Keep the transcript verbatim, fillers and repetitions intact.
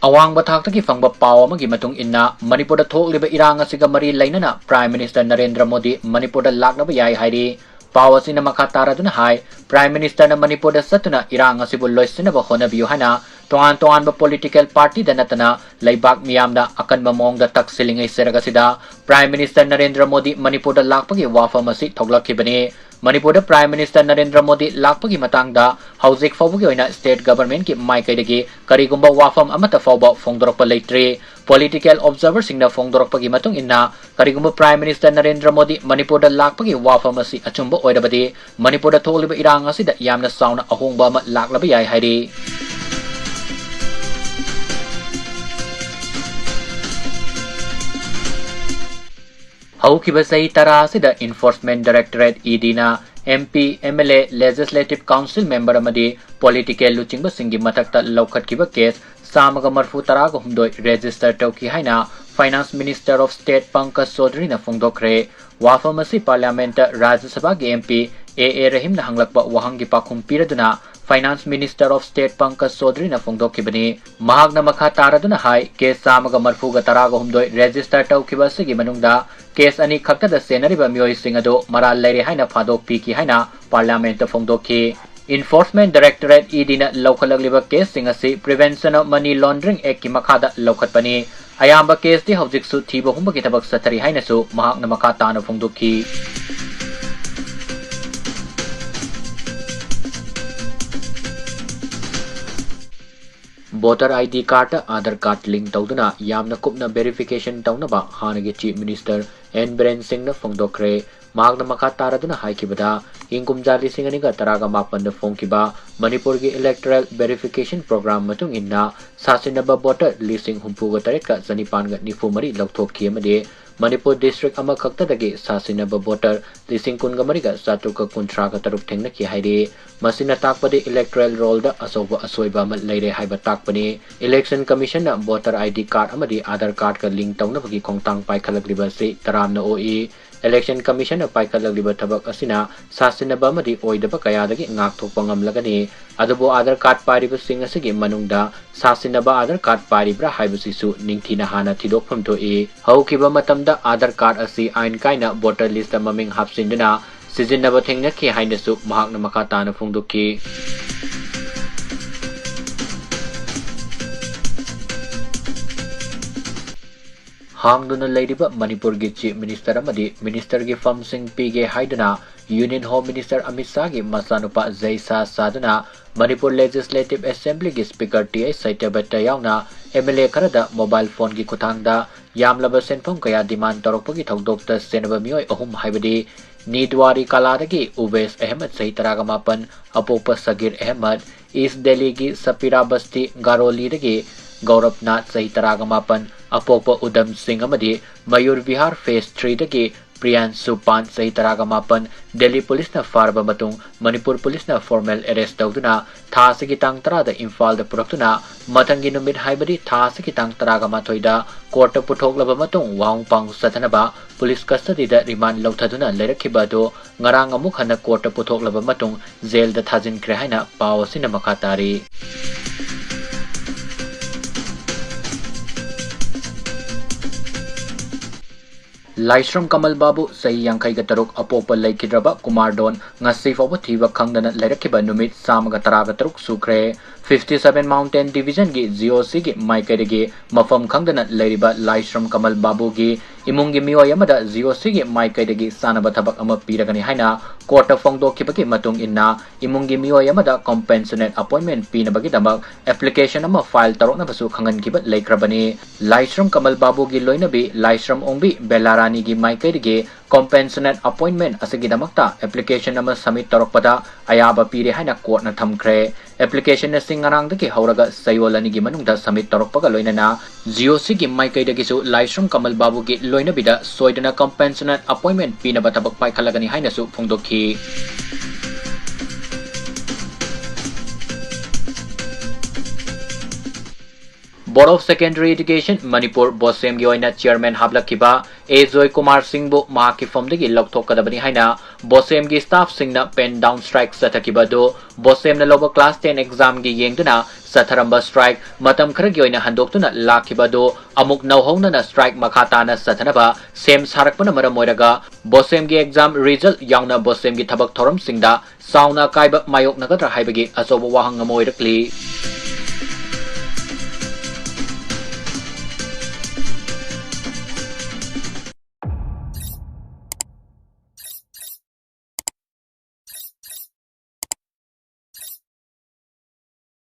ꯑꯋꯥꯡꯕ ꯊꯥꯛꯇꯒꯤ ꯐꯪꯕ ꯄꯥꯎ ꯑꯃꯒꯤ ꯃꯇꯨꯡ ꯏꯟꯅ, ꯃꯅꯤꯄꯨꯔꯗ ꯊꯣꯛꯂꯤꯕ ꯏꯔꯥꯡ ꯑꯁꯤꯒ ꯃꯔꯤ ꯂꯩꯅꯅ Prime Minister ꯅꯔꯦꯟꯗ꯭ꯔ ꯃꯣꯗꯤ ꯃꯅꯤꯄꯨꯔꯗ ꯂꯥꯛꯂꯕ ꯌꯥꯏ ꯍꯥꯏꯔꯤ꯫ ꯄꯥꯎ ꯑꯁꯤꯅ ꯃꯈꯥ ꯇꯥꯔꯗꯨꯅ ꯍꯥꯏ, Prime Ministerꯅ ꯃꯅꯤꯄꯨꯔꯗ ꯆꯠꯇꯨꯅ ꯏꯔꯥꯡ ꯑꯁꯤꯕꯨ ꯂꯣꯏꯁꯤꯟꯅꯕ ꯍꯣꯠꯅꯕꯤꯌꯨ ꯍꯥꯏꯅ ꯇꯣꯉꯥꯟ ꯇꯣꯉꯥꯟꯕ political partyꯗ ꯅꯠꯇꯅ ꯂꯩꯕꯥꯛ ꯃꯤꯌꯥꯝꯗ ꯑꯀꯟꯕ ꯃꯑꯣꯡꯗ ꯇꯛꯁꯤꯜꯂꯤꯉꯩ ꯆꯩꯔꯛ ꯑꯁꯤꯗ, Prime Minister ꯅꯔꯦꯟꯗ꯭ꯔ ꯃꯣꯗꯤ ꯃꯅꯤꯄꯨꯔꯗ ꯂꯥꯛꯄꯒꯤ ꯋꯥꯐꯝ ꯑꯁꯤ ꯊꯣꯛꯂꯛꯈꯤꯕꯅꯤ꯫ ꯃꯅꯤꯄꯨꯔꯗ Prime Minister ꯅꯔꯦꯟꯗ꯭ꯔ ꯃꯣꯗꯤ ꯂꯥꯛꯄꯒꯤ ꯃꯇꯥꯡꯗ ꯍꯧꯖꯤꯛ ꯐꯥꯎꯕꯒꯤ ꯑꯣꯏꯅ state governmentꯀꯤ ꯃꯥꯏꯀꯩꯗꯒꯤ ꯀꯔꯤꯒꯨꯝꯕ ꯋꯥꯐꯝ ꯑꯃꯠꯇ ꯐꯥꯎꯕ ꯐꯣꯡꯗꯣꯔꯛꯄ ꯂꯩꯇ꯭ꯔꯤ꯫ Political observerꯁꯤꯡꯅ ꯐꯣꯡꯗꯣꯔꯛꯄꯒꯤ ꯃꯇꯨꯡ ꯏꯟꯅ, ꯀꯔꯤꯒꯨꯝꯕ Prime Minister ꯅꯔꯦꯟꯗ꯭ꯔ ꯃꯣꯗꯤ ꯃꯅꯤꯄꯨꯔꯗ ꯂꯥꯛꯄꯒꯤ ꯋꯥꯐꯝ ꯑꯁꯤ ꯑꯆꯨꯝꯕ ꯑꯣꯏꯔꯕꯗꯤ, ꯃꯅꯤꯄꯨꯔꯗ ꯊꯣꯛꯂꯤꯕ ꯏꯔꯥꯡ ꯑꯁꯤꯗ ꯌꯥꯝꯅ ꯆꯥꯎꯅ ꯑꯍꯣꯡꯕ ꯑꯃ ꯂꯥꯛꯂꯕ ꯌꯥꯏ ꯍꯥꯏꯔꯤ꯫ ꯍꯧꯈꯤꯕ ꯆꯍꯤ ꯇꯔꯥ ꯑꯁꯤꯗ Enforcement Directorate, EDꯅ MP, MLA, Legislative Council member ꯑꯃꯗꯤ political ꯂꯨꯆꯤꯡꯕꯁꯤꯡꯒꯤ ꯃꯊꯛꯇ ꯂꯧꯈꯠꯈꯤꯕ case ꯆꯥꯝꯃꯒ ꯃꯔꯤꯐꯨ ꯇꯔꯥꯒ ꯍꯨꯝꯗꯣꯏ register ꯇꯧꯈꯤ ꯍꯥꯏꯅ Finance Minister of State Pankaj ꯆꯧꯙꯨꯔꯤꯅ ꯐꯣꯡꯗꯣꯛꯈ꯭ꯔꯦ꯫ ꯋꯥꯐꯝ ꯑꯁꯤ Parliamentꯇ ꯔꯥꯖ꯭ꯌ ꯁꯚꯥꯒꯤ MP A A ꯔꯍꯤꯝꯅ ꯍꯪꯂꯛꯄ ꯋꯥꯍꯪꯒꯤ ꯄꯥꯎꯈꯨꯝ ꯄꯤꯔꯗꯨꯅ Finance Minister of State Pankaj ꯆꯧꯙꯨꯔꯤꯅ ꯐꯣꯡꯗꯣꯛꯈꯤꯕꯅꯤ꯫ ꯃꯍꯥꯛꯅ ꯃꯈꯥ ꯇꯥꯔꯗꯨꯅ ꯍꯥꯏ, case ꯆꯥꯝꯃꯒ ꯃꯔꯤꯐꯨꯒ ꯇꯔꯥꯒ ꯍꯨꯝꯗꯣꯏ register ꯇꯧꯈꯤꯕ ꯑꯁꯤꯒꯤ ꯃꯅꯨꯡꯗ case ꯑꯅꯤ ꯈꯛꯇꯗ ꯆꯦꯟꯅꯔꯤꯕ ꯃꯤꯑꯣꯏꯁꯤꯡ ꯑꯗꯨ ꯃꯔꯥꯜ ꯂꯩꯔꯦ ꯍꯥꯏꯅ ꯐꯥꯗꯣꯛꯄꯤꯈꯤ ꯍꯥꯏꯅ Parliamentꯇ ꯐꯣꯡꯗꯣꯛꯈꯤ꯫ Enforcement Directorate, EDꯅ ꯂꯧꯈꯠꯂꯛꯂꯤꯕ caseꯁꯤꯡ ꯑꯁꯤ Prevention of Money Laundering Actꯀꯤ ꯃꯈꯥꯗ ꯂꯧꯈꯠꯄꯅꯤ꯫ ꯑꯌꯥꯝꯕ caseꯇꯤ ꯍꯧꯖꯤꯛꯁꯨ ꯊꯤꯕ ꯍꯨꯝꯕꯒꯤ ꯊꯕꯛ ꯆꯠꯊꯔꯤ ꯍꯥꯏꯅꯁꯨ ꯃꯍꯥꯛꯅ ꯃꯈꯥ ꯇꯥꯅ ꯐꯣꯡꯗꯣꯛꯈꯤ꯫ Voter ID cardꯇ Aadhaar card link ꯇꯧꯗꯨꯅ ꯌꯥꯝꯅ ꯀꯨꯞꯅ verification ꯇꯧꯅꯕ ꯍꯥꯟꯅꯒꯤ Chief Minister N ꯕꯤꯔꯦꯟ ꯁꯤꯡꯅ ꯐꯣꯡꯗꯣꯛꯈ꯭ꯔꯦ꯫ ꯃꯍꯥꯛꯅ ꯃꯈꯥ ꯇꯥꯔꯗꯨꯅ ꯍꯥꯏꯈꯤꯕꯗ, ꯏꯪ ꯀꯨꯝꯖꯥ ꯂꯤꯁꯤꯡ ꯑꯅꯤꯒ ꯇꯔꯥꯒ ꯃꯥꯄꯟꯗ ꯐꯣꯡꯈꯤꯕ ꯃꯅꯤꯄꯨꯔꯒꯤ electoral verification program ꯃꯇꯨꯡ ꯏꯟꯅ ꯁꯥꯁꯤꯟꯅꯕ voter ꯂꯤꯁꯤꯡ ꯍꯨꯝꯐꯨꯒ ꯇꯔꯦꯠꯀ ꯆꯅꯤꯄꯥꯟꯒ ꯅꯤꯐꯨ ꯃꯔꯤ ꯂꯧꯊꯣꯛꯈꯤ ꯑꯃꯗꯤ ꯃꯅꯤꯄꯨꯔ district ꯑꯃꯈꯛꯇꯗꯒꯤ ꯁꯥꯁꯤꯟꯅꯕ voter ꯂꯤꯁꯤꯡ ꯀꯨꯟꯒ ꯃꯔꯤꯒ ꯆꯥꯇ꯭ꯔꯨꯛꯀ ꯀꯨꯟꯊ꯭ꯔꯥꯒ ꯇꯔꯨꯛ ꯊꯦꯡꯅꯈꯤ ꯍꯥꯏꯔꯤ꯫ ꯃꯁꯤꯅ ꯇꯥꯛꯄꯗꯤ electoral rollꯗ ꯑꯆꯧꯕ ꯑꯁꯣꯏꯕ ꯑꯃ ꯂꯩꯔꯦ ꯍꯥꯏꯕ ꯇꯥꯛꯄꯅꯤ꯫ Election Commissionꯅ voter ID card ꯑꯃꯗꯤ Aadhaar cardꯀ link ꯇꯧꯅꯕꯒꯤ ꯈꯣꯡꯊꯥꯡ ꯄꯥꯏꯈꯠꯂꯛꯂꯤꯕ ꯑꯁꯤ ꯇꯔꯥꯝꯅ ꯑꯣꯛꯏ꯫ Election Commission ꯅ ꯄꯥꯏꯈꯠꯂꯛꯂꯤꯕ ꯊꯕꯛ ꯑꯁꯤꯅ ꯁꯥꯁꯤꯟꯅꯕ ꯑꯃꯗꯤ ꯑꯣꯏꯗꯕ ꯀꯌꯥꯗꯒꯤ ꯉꯥꯛꯊꯣꯛꯄ ꯉꯝꯂꯒꯅꯤ꯫ ꯑꯗꯨꯕꯨ Aadhaar card ꯄꯥꯏꯔꯤꯕꯁꯤꯡ ꯑꯁꯤꯒꯤ ꯃꯅꯨꯡꯗ ꯁꯥꯁꯤꯟꯅꯕ Aadhaar card ꯄꯥꯏꯔꯤꯕ꯭ꯔꯥ ꯍꯥꯏꯕꯁꯤꯁꯨ ꯅꯤꯡꯊꯤꯅ ꯍꯥꯟꯅ ꯊꯤꯗꯣꯛꯐꯝ ꯊꯣꯛꯏ꯫ ꯍꯧꯈꯤꯕ ꯃꯇꯝꯗ Aadhaar card ꯑꯁꯤ ꯑꯥꯏꯟ ꯀꯥꯏꯅ voter list ꯇ ꯃꯃꯤꯡ ꯍꯥꯞꯆꯤꯟꯗꯨꯅ ꯁꯤꯖꯤꯟꯅꯕ ꯊꯦꯡꯅꯈꯤ ꯍꯥꯏꯅꯁꯨ ꯃꯍꯥꯛꯅ ꯃꯈꯥ ꯇꯥꯅ ꯐꯣꯡꯗꯣꯛꯈꯤ꯫ ꯍꯥꯡꯗꯨꯅ ꯂꯩꯔꯤꯕ ꯃꯅꯤꯄꯨꯔꯒꯤ Chief Minister ꯑꯃꯗꯤ Minister ꯒꯤ ꯐꯝꯁꯤꯡ ꯄꯤꯒꯦ ꯍꯥꯏꯗꯨꯅ Union Home Minister ꯑꯃꯤꯠ ꯁꯥꯍꯒꯤ ꯃꯆꯥꯅꯨꯄꯥ ꯖꯩ ꯁꯥꯍ ꯁꯥꯗꯨꯅ ꯃꯅꯤꯄꯨꯔ Legislative Assembly ꯒꯤ Speaker ꯇꯤ ꯑꯩꯆ ꯁꯇ꯭ꯌꯕ꯭ꯔꯇ ꯌꯥꯎꯅ ꯑꯦꯝ ꯑꯦꯜ ꯑꯦ ꯈꯔꯗ mobile phone ꯒꯤ ꯈꯨꯠꯊꯥꯡꯗ ꯌꯥꯝꯂꯕ ꯁꯦꯟꯐꯝ ꯀꯌꯥ demand ꯇꯧꯔꯛꯄꯒꯤ ꯊꯧꯗꯣꯛꯇ ꯆꯦꯟꯅꯕ ꯃꯤꯑꯣꯏ ꯑꯍꯨꯝ ꯍꯥꯏꯕꯗꯤ ꯅꯤꯗ꯭ꯋꯥꯔꯤ ꯀꯥꯂꯥꯗꯒꯤ ꯎꯕꯦꯁ ꯑꯍꯃꯗ ꯆꯍꯤ ꯇꯔꯥꯒ ꯃꯥꯄꯟ, ꯑꯄꯣꯛꯄ ꯁꯒꯤꯔ ꯑꯍꯃꯗ, ꯏꯁ ꯗꯦꯜꯂꯤꯒꯤ ꯁꯄꯤꯔꯥ ꯕꯁꯇꯤ ꯒꯥꯔꯣꯂꯤꯗꯒꯤ ꯒꯧꯔꯕꯅꯥꯊ ꯆꯍꯤ ꯇꯔꯥꯒ ꯃꯥꯄꯟ, ꯑꯄꯣꯛꯄ ꯎꯗꯝ ꯁꯤꯡ ꯑꯃꯗꯤ ꯃꯌꯨꯔ ꯕꯤꯍꯥꯔ Phase three ꯗꯒꯤ ꯄ꯭ꯔꯤꯌꯥꯟꯁꯨ ꯄꯥꯟ ꯆꯍꯤ ꯇꯔꯥꯒ ꯃꯥꯄꯟ ꯗꯦꯜꯂꯤ ꯄꯨꯂꯤꯁꯅ ꯐꯥꯔꯕ ꯃꯇꯨꯡ ꯃꯅꯤꯄꯨꯔ ꯄꯨꯂꯤꯁꯅ formal arrest ꯇꯧꯗꯨꯅ ꯊꯥ ꯑꯁꯤꯒꯤ ꯇꯥꯡ ꯇꯔꯥꯗ ꯏꯝꯐꯥꯜꯗ ꯄꯨꯔꯛꯇꯨꯅ ꯃꯊꯪꯒꯤ ꯅꯨꯃꯤꯠ ꯍꯥꯏꯕꯗꯤ ꯊꯥ ꯑꯁꯤꯒꯤ ꯇꯥꯡ ꯇꯔꯥꯒ ꯃꯥꯊꯣꯏꯗ court ꯇ ꯄꯨꯊꯣꯛꯂꯕ ꯃꯇꯨꯡ ꯋꯥꯍꯣꯡ ꯄꯥꯎꯍꯣꯡ ꯆꯠꯊꯅꯕ police custody ꯗ remand ꯂꯧꯊꯗꯨꯅ ꯂꯩꯔꯛꯈꯤꯕ ꯑꯗꯨ ꯉꯔꯥꯡ ꯑꯃꯨꯛ ꯍꯟꯅ court ꯇ ꯄꯨꯊꯣꯛꯂꯕ ꯃꯇꯨꯡ jail ꯗ ꯊꯥꯖꯤꯟꯈ꯭ꯔꯦ ꯍꯥꯏꯅ ꯄꯥꯎ ꯑꯁꯤꯅ ꯃꯈꯥ ꯇꯥꯔꯤ꯫ ꯂꯥꯏꯁ꯭ꯔꯝ ꯀꯃꯜ ꯕꯥꯕꯨ, ꯆꯍꯤ ꯌꯥꯡꯈꯩꯒ ꯇꯔꯨꯛ, ꯑꯄꯣꯛꯄ ꯂꯩꯈꯤꯗ꯭ꯔꯕ ꯀꯨꯃꯥꯔ ꯗꯣꯟ, ꯉꯁꯤ ꯐꯥꯎꯕ ꯊꯤꯕ ꯈꯪꯗꯅ ꯂꯩꯔꯛꯈꯤꯕ ꯅꯨꯃꯤꯠ ꯆꯥꯝꯃꯒ ꯇꯔꯥꯒ ꯇꯔꯨꯛ ꯁꯨꯈ꯭ꯔꯦ꯫ Fifty seven Mountain Division ꯒꯤ G O C ꯒꯤ ꯃꯥꯏꯀꯩꯗꯒꯤ ꯃꯐꯝ ꯈꯪꯗꯅ ꯂꯩꯔꯤꯕ ꯂꯥꯏꯁ꯭ꯔꯝ ꯀꯃꯜ ꯕꯥꯕꯨꯒꯤ ꯏꯃꯨꯡꯒꯤ ꯃꯤꯑꯣꯏ ꯑꯃꯗ G O C ꯒꯤ ꯃꯥꯏꯀꯩꯗꯒꯤ ꯆꯥꯅꯕ ꯊꯕꯛ ꯑꯃ ꯄꯤꯔꯒꯅꯤ ꯍꯥꯏꯅ court ꯇ ꯐꯣꯡꯗꯣꯛꯈꯤꯕꯒꯤ ꯃꯇꯨꯡ ꯏꯟꯅ, ꯏꯃꯨꯡꯒꯤ ꯃꯤꯑꯣꯏ ꯑꯃꯗ compassionate appointment ꯄꯤꯅꯕꯒꯤꯗꯃꯛ application ꯑꯃ file ꯇꯧꯔꯛꯅꯕꯁꯨ ꯈꯪꯍꯟꯈꯤꯕ ꯂꯩꯈ꯭ꯔꯕꯅꯤ꯫ ꯂꯥꯏꯁ꯭ꯔꯝ ꯀꯃꯜ ꯕꯥꯕꯨꯒꯤ ꯂꯣꯏꯅꯕꯤ ꯂꯥꯏꯁ꯭ꯔꯝ ꯑꯣꯡꯕꯤ ꯕꯦꯂꯥ ꯔꯥꯅꯤꯒꯤ ꯃꯥꯏꯀꯩꯗꯒꯤ compassionate appointment ꯑꯁꯤꯒꯤꯗꯃꯛꯇ application ꯑꯃ submit ꯇꯧꯔꯛꯄꯗ ꯑꯌꯥꯕ ꯄꯤꯔꯦ ꯍꯥꯏꯅ court ꯅ ꯊꯝꯈ꯭ꯔꯦ꯫ Application ꯑꯁꯤ ꯉꯔꯥꯡꯗꯒꯤ ꯍꯧꯔꯒ ꯆꯌꯣꯜ ꯑꯅꯤꯒꯤ ꯃꯅꯨꯡꯗ submit ꯇꯧꯔꯛꯄꯒ ꯂꯣꯏꯅꯅ G O C ꯒꯤ ꯃꯥꯏꯀꯩꯗꯒꯤꯁꯨ ꯂꯥꯏꯁ꯭ꯔꯝ ꯀꯃꯜ ꯕꯥꯕꯨꯒꯤ ꯂꯣꯏꯅꯕꯤꯗ ꯁꯣꯏꯗꯅ compassionate appointment ꯄꯤꯅꯕ ꯊꯕꯛ ꯄꯥꯏꯈꯠꯂꯒꯅꯤ ꯍꯥꯏꯅꯁꯨ ꯐꯣꯡꯗꯣꯛꯈꯤ꯫ Board of Secondary Education Manipur BOSEMꯒꯤ ꯑꯣꯏꯅ chairman ꯍꯥꯞꯂꯛꯈꯤꯕ ꯑꯦ ꯖꯣꯏ ꯀꯨꯃꯥꯔ ꯁꯤꯡꯕꯨ ꯃꯍꯥꯛꯀꯤ ꯐꯝꯗꯒꯤ ꯂꯧꯊꯣꯛꯀꯗꯕꯅꯤ ꯍꯥꯏꯅ BOSEMꯒꯤ staffꯁꯤꯡꯅ pen down strike ꯆꯠꯊꯈꯤꯕ ꯑꯗꯨ BOSEMꯅ ꯂꯧꯕ class ten examꯒꯤ ꯌꯦꯡꯗꯨꯅ ꯆꯠꯊꯔꯝꯕ strike ꯃꯇꯝ ꯈꯔꯒꯤ ꯑꯣꯏꯅ ꯍꯟꯗꯣꯛꯇꯨꯅ ꯂꯥꯛꯈꯤꯕ ꯑꯗꯨ ꯑꯃꯨꯛ ꯅꯧꯍꯧꯅꯅ strike ꯃꯈꯥ ꯇꯥꯅ ꯆꯠꯊꯅꯕ ꯁꯦꯝ ꯁꯥꯔꯛꯄꯅ ꯃꯔꯝ ꯑꯣꯏꯔꯒ BOSEMꯒꯤ exam result ꯌꯥꯎꯅ BOSEMꯒꯤ ꯊꯕꯛ ꯊꯧꯔꯝꯁꯤꯡꯗ ꯆꯥꯎꯅ ꯑꯀꯥꯏꯕ ꯃꯥꯌꯣꯛꯅꯒꯗ꯭ꯔꯥ ꯍꯥꯏꯕꯒꯤ ꯑꯆꯧꯕ ꯋꯥꯍꯪ ꯑꯃ ꯑꯣꯏꯔꯛꯂꯤ꯫